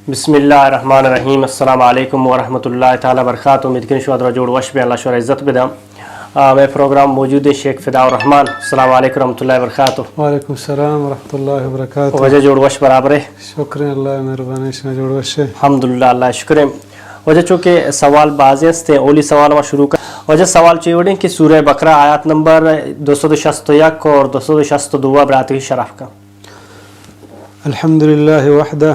بسم اللہ الرحمن الرحیم۔ السلام علیکم ورحمۃ اللہ تعالی وبرکاتہ۔ امید کنیں شما درا جوڑ وش بیں، اللہ شما را عزت بداں۔ آ، مئے پروگرام موجود ایں شیخ فداء الرحمن۔ السلام علیکم ورحمۃ اللہ وبرکاتہ۔ وعلیکم السلام ورحمۃ اللہ وبرکاتہ۔ واجہ جوڑ وش برابر ئے؟ شکر ایں اللہ ءِ مہربانی، شما جوڑ وش ئے؟ الحمدللہ، اللہ ءِ شکر ایں۔ واجہ چونکہ سوال بازیں استیں، اولی سوال ما شروع کن۔ واجہ سوال چے وڑیں کہ سورہ بقرہ آیات نمبر دو سد و شست و یک اور دو سد و شست و دو براتکی شرح کن۔ الحمد لله وحده،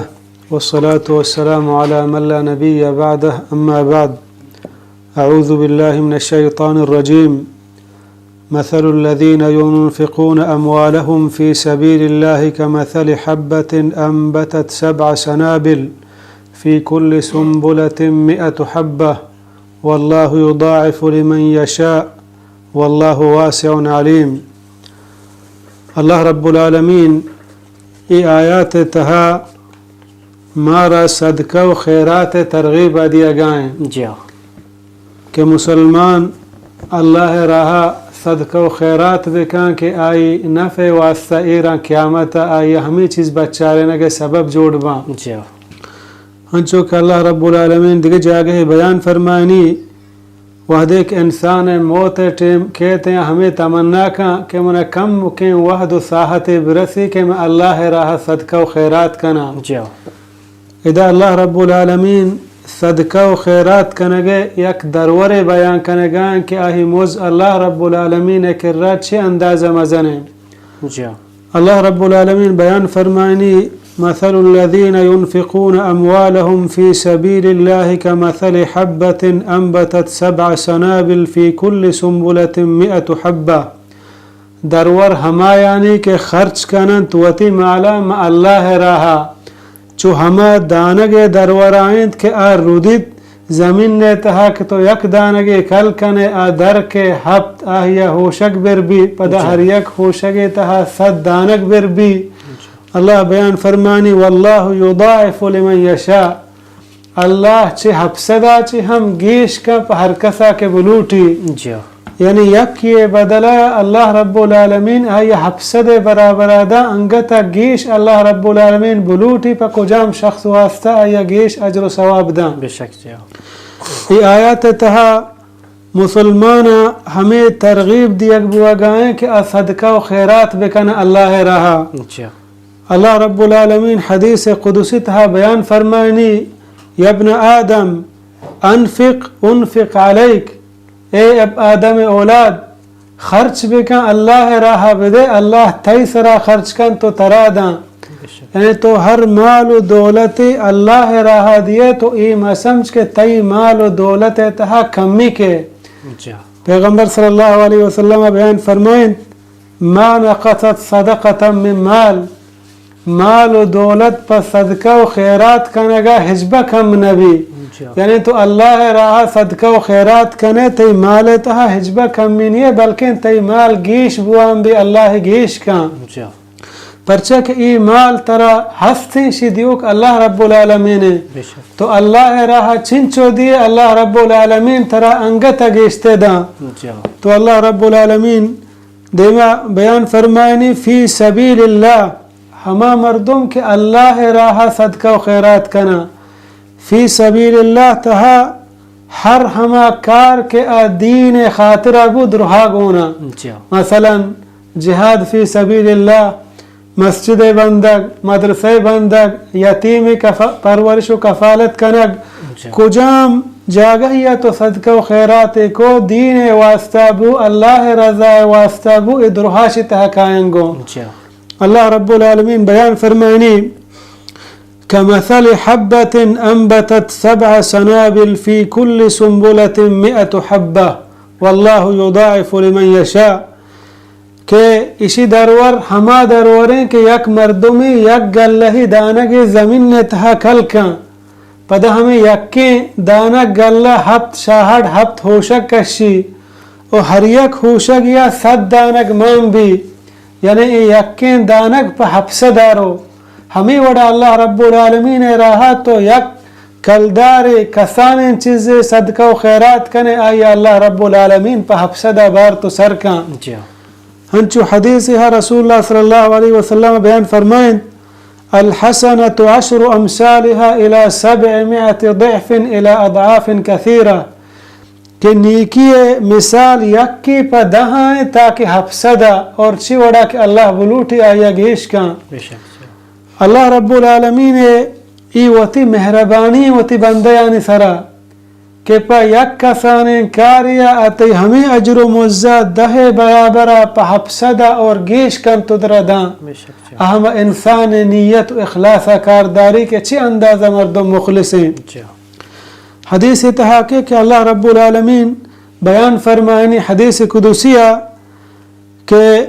والصلاة والسلام على من لا نبي بعده، أما بعد. أعوذ بالله من الشيطان الرجيم. مثل الذين ينفقون أموالهم في سبيل الله كمثل حبة أنبتت سبع سنابل في كل سنبلة مئة حبة، والله يضاعف لمن يشاء، والله واسع عليم. اللہ رب العالمین اے آیات ءِ تہا مارا صدقہ و خیرات ءِ ترغیب ءَ دیگا ایں جی ہاں۔ کہ مسلمان اللہ ءِ راہ ءَ صدقہ و خیرات بکن کہ آئی نفع ءِ واسطہ ایراں قیامت ءَ آئی ءَ ہمے چیز بچارینگ ءِ سبب جوڑ باں۔ جی ہاں۔ انچو کہ اللہ رب العالمین دگہ جاگہے بیان فرمائنی، وہدے کہ انسان ءِ موت ءِ ٹیم کیت یا ہمے تمنا کن کہ من ءَ کمکیں وہد و ساہتے برسی کہ من اللہ ءِ راہ ءَ صدقہ و خیرات کناں۔ جی ہاں۔ ادا اللہ رب العالمین صدقہ و خیرات کنگ ءِ یک درورے بیان کنگا ایں کہ آہی مز اللہ رب العالمین ءِ کرا چے اندازہ مزن ایں۔ جی ہاں۔ اللہ رب العالمین بیان فرمائنی، مثل الذين ينفقون أموالهم في سبيل الله كمثل حبة أنبتت سبع سنابل في كل سنبلة مئة حبة۔ درور ہمایانی کہ خرچ کننت وتی مالا ماں اللہ ءِ راہ ءَ، چو ہما دانگ ءِ درورا انت کہ آ رودیت زمین ءِ تہا کہ تو یک دانگے کل کن ئے، آ در کئے ہپت، آہیا ہوشگ بر بی، پدا جی۔ ہر یک ہوشگے تہا صد دانگ بر بی۔ جی۔ اللہ بیان فرمانی، واللہ یضاعف لمن یشاء، اللہ چہ ہپت سدا چہ ہم گیش کن پہ ہر کسا کہ بلوٹی۔ جی۔ یعنی یکے بدلا اللہ رب العالمین آئی ہپت سد برابرا دا، انگتا گیش اللہ رب العالمین بلوٹی پہ کجام شخص واسطہ آئی گیش اجر و ثواب دا۔ بے شک جی۔ اے آیات تہا مسلمان ہمے ترغیب دیگ بوگا ایں کہ آ صدقہ و خیرات بکن اللہ راہا۔ جی۔ اللہ رب العالمین حدیث قدسی تہا بیان فرمائنی، یا ابن آدم انفق انفق علیک، اے اب آدم اولاد، خرچ بکن، اللہ راہ بدے، اللہ تئی سرا خرچ کن تو ترا داں۔ بے شک۔ یعنی تو ہر مال و دولت اللہ راہ دیے تو اے مسمج کہ تئی مال و دولت تہا کمی کے۔ جا۔ پیغمبر صلی اللہ علیہ وسلم بیان فرمائیں، ما نقصت صدقة من مال، مال و دولت پہ صدقہ و خیرات کنگا ہچبہ کم نبی۔ جا۔ یعنی تو اللہ راہ صدقہ و خیرات کنے، تئی مال تہا ہچبہ کمی نیے، بلکن تئی مال گیش بوان بی، اللہ گیش کن۔ جا۔ پرچا کہ اے مال ترا ہستیں شی دیوک اللہ رب العالمین ہے۔ بے شک۔ تو اللہ راہ چنچو دیے، اللہ رب العالمین ترا انگت گیشتے داں۔ جا۔ تو اللہ رب العالمین دیما بیان فرمائنی، فی سبیل اللہ، ہما مردم کہ اللہ راہ صدقہ و خیرات کنا، فی سبیل اللہ تہا ہر ہما کار کہ آ دین خاطرا بو درہا گونا۔ جی۔ مثلاً جہاد فی سبیل اللہ، مسجد بندگ، مدرسہ بندگ، یتیم کف-، پرورش و کفالت کنگ، جی۔ کجام جاگہ یا تو صدقہ و خیرات کو دین واسطہ بو، اللہ رضا واسطہ بو، اے درہا شی تہا کائنگو۔ جی۔ اللہ رب العالمین بیان فرمائنی، كمثل حبة أنبتت سبع سنابل في كل سنبلة مئة حبة والله يضاعف لمن يشاء، کہ اشی درور ہما دروریں کہ یک مردمی یک گلہی دانگے زمین تہا کل کن، پدا ہمیں یکیں دانگ گلہ ہپت شاہڑ ہپت ہوشک کشی و ہر یک ہوشگ یا صد دانگ مان بی، یعنی اے یکیں دانگ پہ ہپت سد دارو۔ ہمے وڑا اللہ رب العالمین ء راہا تو یک کلدارے کسانیں چیزے صدقہ و خیرات کنے، آئی اللہ رب العالمین پہ ہپت سد بار تو سر کن۔ جی۔ ہنچو حدیث ہا رسول اللہ صلی اللہ علیہ وسلم بیان فرمائیں، الحسنة عشر أمثالها إلى سبعمائة ضعف إلى أضعاف كثيرة، کہ نیکی ءِ مثال یکے پہ دہ ءَ اِنت تاکہ ہپت سد ءَ، اور چی وڑا کہ اللہ بلوٹی آئی ءَ گیش کن۔ بے شک۔ اللہ رب العالمین ءِ اے وتی مہربانی وتی بندیانی سرا کہ پہ یک کسانیں کارے ءَ تئی ہمے اجر و مزد ءَ دہ ءِ برابر ءَ پہ ہپت سد ءَ اور گیش کنت و ترا داں۔ بے شک جی۔ اہم انسان ءِ نیت و اخلاص ءَ کارداری کہ چی اندازہ مردم مخلص ایں۔ جی۔ حدیث ءِ تہا کہ، کہ اللہ رب العالمین بیان فرمائنی حدیث قدسی ءَ کہ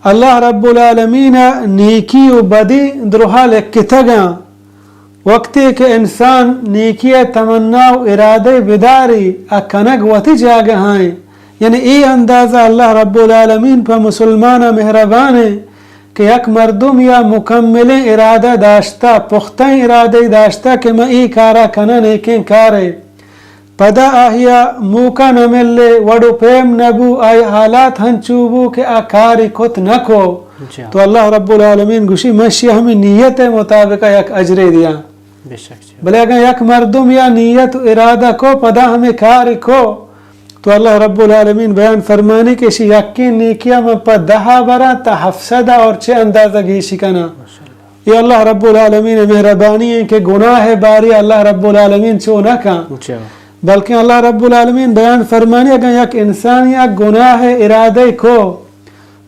اللہ رب العالمین ءَ نیکی و بدی درہا لکتگاں۔ وقتے کہ انسان نیکی ءِ تمنا و ارادہ بداری، آ کنگ وتی جاگہ ءَ ایں۔ یعنی اے اندازہ اللہ رب العالمین پہ مسلمان ءَ مہربان ایں کہ یک مردم یا مکملیں ارادہ داشتہ، پختیں ارادہ داشتہ کہ من اے کارا کناں، نیکیں کارے۔ پدا آہیا موقع نہ ملے، وڑ و پیم نہ بو، آئی حالات ہنچو بو کہ آ کاری کت نہ کو۔ جی۔ تو اللہ رب العالمین گوشی، من اشی ہمیں نیت مطابق یک اجرے دیاں۔ بے شک جی۔ بلے اگاں یک مردم یا نیت و ارادہ کو، پدا ہمیں کاری کو، تو اللہ رب العالمین بیان فرمانی کہ اشی یکیں نیکیا من پہ دہ ءَ براں تا ہفت سد ءَ اور چہ اندازہ گیشی کناں۔ ماشاءاللہ۔ اے اللہ رب العالمین ءِ مہربانی ایں کہ گناہ ءِ باری اللہ رب العالمین چو نہ کن۔ اچھا۔ بلکہ اللہ رب العالمین بیان فرمانی، اگاں یک انسان یک گناہ ءِ ارادہ کو،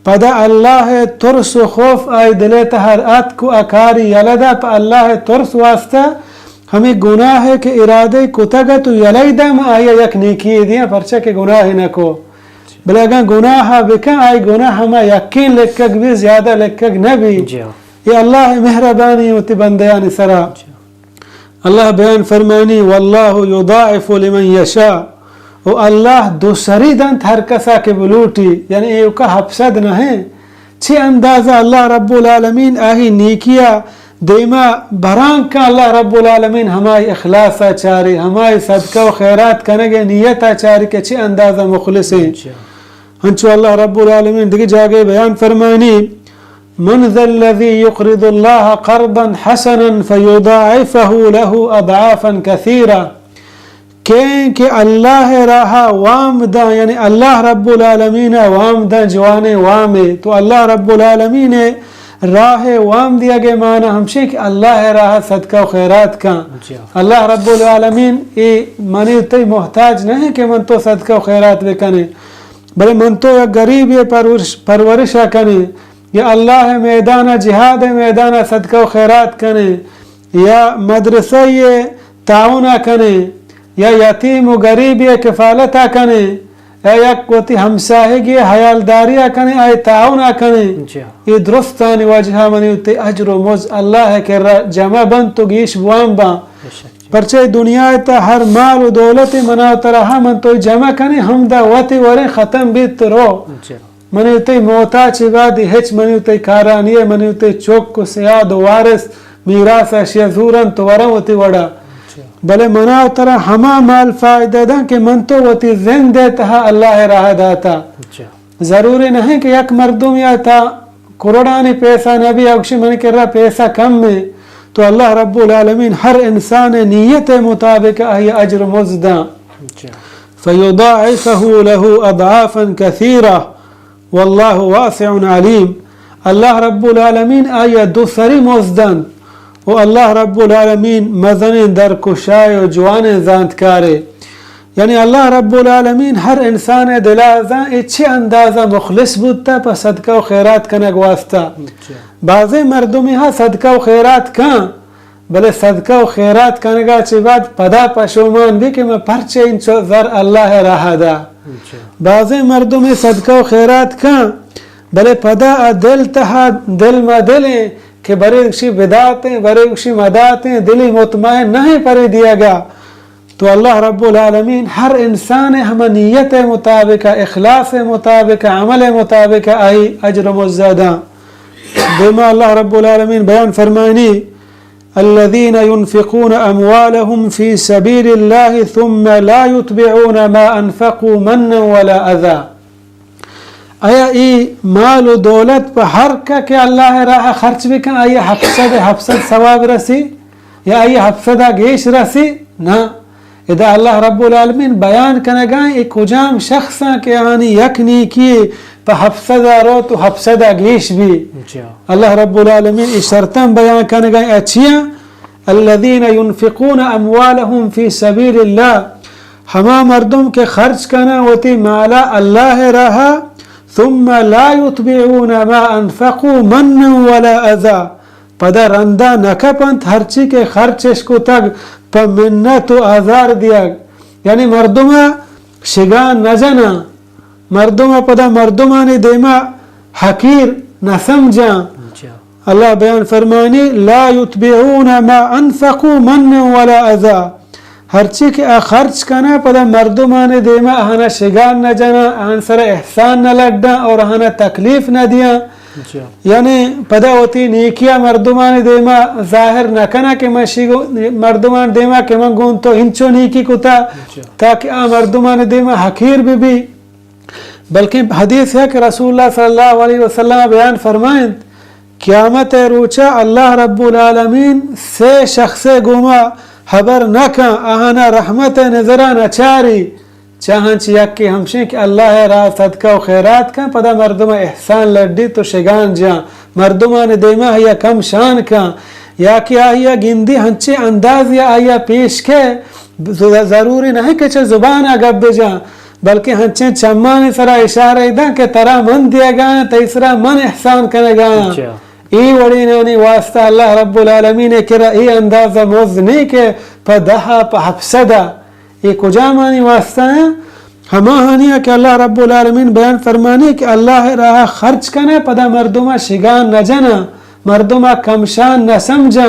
پدا اللہ ءِ ترس و خوف آئی دل ءِ تہا اتک و آ کاری یلہ دا، پہ اللہ ءِ ترس واسطہ ہمے گناہ ءِ کہ ارادہ کتگ ات و یلہ دا، ما آئی ءَ یک نیکی دیاں، پرچا کہ گناہ نہ کو۔ بلے اگاں گناہ ءَ بکن، آئی گناہ ہما یکیں لکگ بی، زیادہ لکگ نہ بی۔ جی ہاں۔ اے اللہ ءِ مہربانی وتی بندیانی سرا۔ جی۔ اللہ بیان فرمانی، واللہ یضاعف لمن یشاء، و اللہ دو سری دنت ہر کسا کہ بلوٹی، یعنی ایوکا ہفت سد نہ ایں۔ چہ اندازہ اللہ رب العالمین آہی نیکیا دیما برانکا، اللہ رب العالمین ہمائی اخلاصا چاری، ہمائی صدقہ و خیرات کنگ ءِ نیتا چاری کہ چہ اندازہ مخلص ایں۔ اچھا۔ ہنچو اللہ رب العالمین دگہ جاگہے بیان فرمانی، من ذا الذی یقرض اللہ قرضا حسنا فیضاعفہ لہ اضعافا کثیرہ۔ کئے کہ اللہ ءِ راہ ءَ وام داں، یعنی اللہ رب العالمین ءَ وام داں، جوانیں وامے، تو اللہ رب العالمین ءِ راہ ءَ وام دیگ ءِ معنی ہمشی کہ اللہ ءِ راہ ءَ صدقہ و خیرات کن۔ جی۔ اللہ رب العالمین اے منی تئی محتاج نہ ایں کہ من تو صدقہ و خیرات بکنیں، بلے من تو یک غریبے پرورش، پرورش ءَ کنیں، یا اللہ ءِ میدان ءَ، جہاد ءِ میدان ءَ صدقہ و خیرات کنیں، یا مدرسہ ءِ تعاون ءَ کنیں، یا یتیم و غریبے ءِ کفالت ءَ کنیں، یا یک وتی ہمساہگے ءِ حیالداری ءَ کنیں، آئی تعاون ءَ کنیں۔ جی۔ اے درستانی وجہ ءَ منی وتی اجر و مزد اللہ ءِ کرا جمع بنت و گیش بوان باں۔ بے شک۔ پرچہ دنیا ءِ تہا ہر مال و دولت منا ترا ہا، من تو جمع کنیں، ہمدا وتی وریں، ختم بیت، رو۔ جی۔ منی تئی موتا چہ بعد ہچ منی تئی کارانی ءَ، منی تئی چک و سیاد و وارث میراث ءَ اشیا زورنت و ورن وتی وڑا۔ اچھا۔ بلے منا و ترا ہما مال فائدہ داں کہ من تو وتی زند ءِ تہا اللہ ءِ راہ ءَ داتا۔ اچھا۔ ضروری نہ ایں کہ یک مردم یا تا کروڑانی پیسہ نہ بی، اگشی منی کرا پیسہ کم ایں، تو اللہ رب العالمین ہر انسان ءِ نیت ءِ مطابق آئی اجر و مزد داں۔ اچھا۔ فیضاعفہ لہ اضعافا کثیرہ۔ واللہ واسع علیم، اللہ رب العالمین آئی ءَ دو سری مزد دنت و اللہ رب العالمین مزنیں درکشائے و جوانیں زانتکارے۔ یعنی اللہ رب العالمین ہر انسان ءِ دل ءَ زان اے چہ اندازہ مخلص بوتا پہ صدقہ و خیرات کنگ واسطہ۔ اچھا۔ بعضے مردمے ہا صدقہ و خیرات کن، بلے صدقہ و خیرات کنگا چہ بعد پدا پشومان بی کہ من پرچے انچو زر اللہ ءِ راہ ءَ دا۔ اچھا۔ بعضے مردمے صدقہ و خیرات کن، بلے پدا آ دل تہا دل ما دل ایں کہ برے گشی بداتیں، برے گشی مداتیں، دلی مطمئن نہ ایں پرے دیگا۔ تو اللہ رب العالمین ہر انسان ءِ ہما نیت ءِ مطابق، اخلاص ءِ مطابق، عمل ءِ مطابق آئی اجر و مزد داں۔ دیما اللہ رب العالمین بیان فرمائنی، الذين ينفقون أموالهم في سبيل الله ثم لا يتبعون ما أنفقوا منا ولا أذى۔ آیا ای مال و دولت پہ ہر کہ کہ اللہ راہ خرچ بکن، آیا ہفت سد، ہفت سد ثواب رسی یا آیا ہفت سد گیش رسی؟ نہ۔ ادا اللہ رب العالمین بیان کنگا ای کجام شخصاں کہ آنی یک نیکی پہ ہفت سد رو تو ہفت سد گیش بی۔ جی۔ اللہ رب العالمین ای شرطاں بیان کنگا ای اچیاں، الذين ينفقون أموالهم في سبيل الله، ہما مردم کہ خرچ کناں وتی مالا اللہ راہا، ثم لا يتبعون ما أنفقوا منا ولا أذى، پدا رندا نہ کپنت ہرچی کہ خرچش کتگ پہ منت و آزار دیگ، یعنی مردم شگان نہ جناں، مردم پدا مردمانی دیما حقیر نہ سمجھاں۔ جی۔ اللہ بیان فرمانی، لا يتبعون ما أنفقوا منا ولا أذى، ہرچی کہ آ خرچ کناں پدا مردمانی دیما آہانا شگان نہ جناں، آہان سر احسان نہ لڈاں اور آہانا تکلیف نہ دیاں۔ جی۔ یعنی پدا وتی نیکیا مردمانی دیما ظاہر نہ کناں کہ من شی گو-، مردمان دیما کہ من گون تو انچو نیکی کتا، جی۔ تاکہ آ مردمانی دیما حقیر بہ بی۔ بلکہ حدیث ہے کہ رسول اللہ صلی اللہ علیہ وسلم بیان فرمائنت، قیامت روچا اللہ رب العالمین سے شخص گوما حبر نہ کن، آہانا رحمت نظرا نہ چاری۔ چاہنچ یکے ہمشیں کہ اللہ راہ صدقہ و خیرات کن، پدا مردم احسان لڈی تو شگان جان، مردمان دیما یا کم شان کن، یا کہ آیا گندی ہنچے انداز یا آیا پیش کے، ض-، ضروری نہیں کہ چہ زبان گپ بجان، بلکہ ہنچیں چمانی سرا اشارہ داں کہ ترا من دیگا، تئی سرا من احسان کنگا۔ اچھا۔ ای وڑینانی واسطہ اللہ رب العالمین کرا ای اندازہ مز نہیں کہ پہ دہ، پہ ہفت سد۔ اے کجامانی واسطہ ہیں؟ ہماہانی کہ اللہ رب العالمین بیان فرمانی کہ اللہ راہ خرچ کنے، پدا مردما شگان نہ جنا، مردما کمشان نہ سمجھا،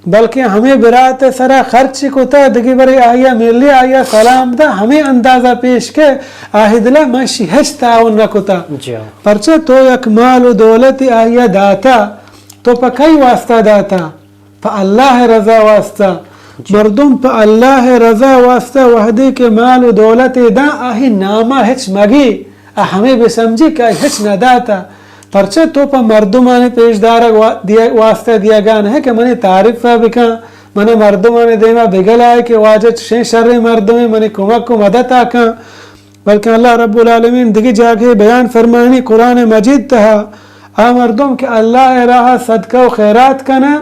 بلکہ ہمیں برات سرا خرچ کتا، دگی برے آیا ملی، آیا سلام دا، ہمیں اندازہ پیش کے، آہی دلا من شی ہچ تعاون نہ کتا۔ جی۔ پرچہ تو یک مال و دولت آیا داتا، تو پہ کئی واسطہ داتا؟ پہ اللہ رضا واسطہ۔ جی۔ مردم پہ اللہ رضا واسطہ وہدے کہ مال و دولت داں، آہی ناما ہچ مگی، آ ہمیں بسمجی کہ آئی ہچ نہ داتا۔ پرچہ تو پہ مردمانی پیش دارگ وا-، دیا-، واسطہ دیگا نہ کہ منی تعریف بکن، من مردمانی دیما بگلائے کہ واجہ چشیں شریں مردمے، منی کمک و مدد کن۔ بلکن اللہ رب العالمین دگہ جاگہے بیان فرمانی قرآن مجید تہا، آ مردم کہ اللہ راہ صدقہ و خیرات کنن،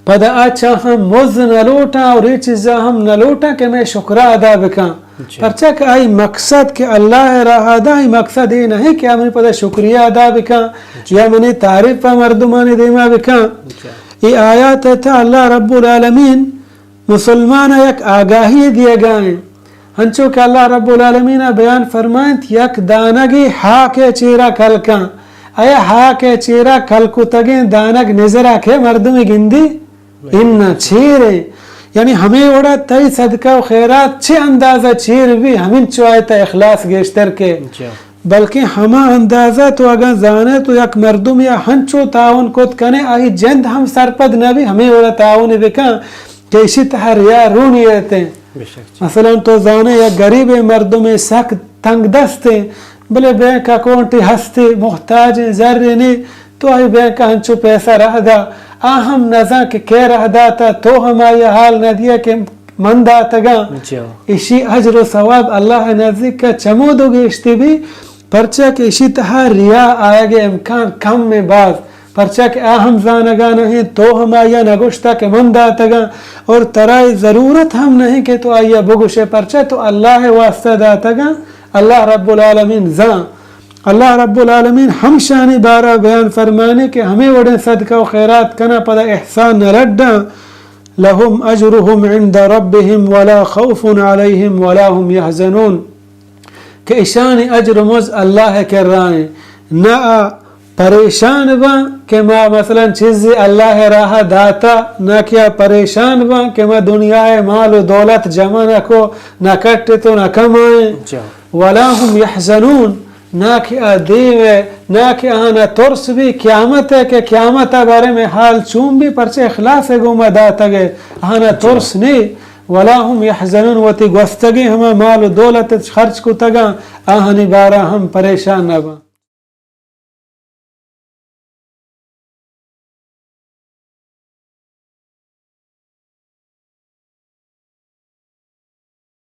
پدا آ چاہاں مز نہ لوٹاں اور اے چیزا ہم نہ لوٹاں کہ میں شکرا ادا بکاں۔ جی۔ پرچا کہ آئی مقصد کہ اللہ راہ دا، آئی مقصد اے نہیں کہ ہمیں پدا شکریہ ادا بکاں، جی، یا منی تعریف پہ مردمانی دیما بکاں۔ جی۔ اے آیات تہا اللہ رب العالمین مسلمان یک آگاہی دیگا ہیں۔ ہنچو کہ اللہ رب العالمین بیان فرمائنت، یک دانگی ہاک چیرا کلکاں۔ اے ہاک چیرا کلکتگیں دانگ نظرا کہ مردمی گندی؟ ان چیرے۔ یعنی ہمیں وڑا تئی صدقہ و خیرات چہ اندازہ چیر بھی، ہمیں چوائے تا اخلاص گیشتر کے۔ جی۔ بلکیں ہما اندازہ تو اگاں زانے تو یک مردم یا ہنچو تعاون کت کنے، آئی جند ہم سرپد نہ بی، ہمیں وڑا تعاون بکن کہ اشی تہا ریا رونی ایتیں۔ بے شک جی۔ مثلاً تو زانے یک غریب مردم سک تنگ دستیں، بلے بینک اکاؤنٹ ہستے، محتاج زر نے، تو آئی بینک ہنچو پیسہ رہ دا، آ ہم نزان کہ کے رہ داتا، تو ہم آئی حال نہ دیا کہ من داتگاں۔ جی۔ اشی اجر و ثواب اللہ نزدیک چمودو گیشتی بی، پرچا کہ اشی تہا ریا آیگ امکان کم میں باز، پرچا کہ آ ہم زانگا نہیں، تو ہم آیا نگوشتا کہ من داتگاں، اور ترا ضرورت ہم نہیں کہ تو آیا بگوشے، پرچا تو اللہ واسطہ داتگاں، اللہ رب العالمین زان۔ اللہ رب العالمین ہمشانی بارہ بیان فرمانے کہ ہمیں وڑیں صدقہ و خیرات کنا پدا احسان نہ لڈاں۔ لهم أجرهم عند ربهم ولا خوف عليهم ولا هم يحزنون، کہ اشانی اجر و مز اللہ کرائیں، نہ آ پریشان باں کہ ما مثلاً چیزی اللہ راہ داتا، نہ کہ آ پریشان باں کہ ما دنیا مال و دولت جمع نہ کو، نہ کٹ تو نہ کمائیں۔ جی۔ ولا هم يحزنون، نہ کہ آ دیم ء، نہ کہ آہانا ترس بی قیامت ء کہ قیامت ء بارے میں حال چون بی، پرچہ اخلاص ء گوما داتگ ء آہانا ترس نی۔ ولا هم يحزنون، وتی گوستگیں ہما مال و دولت خرچ کتگاں، آہانی بارا ہم پریشان نہ باں۔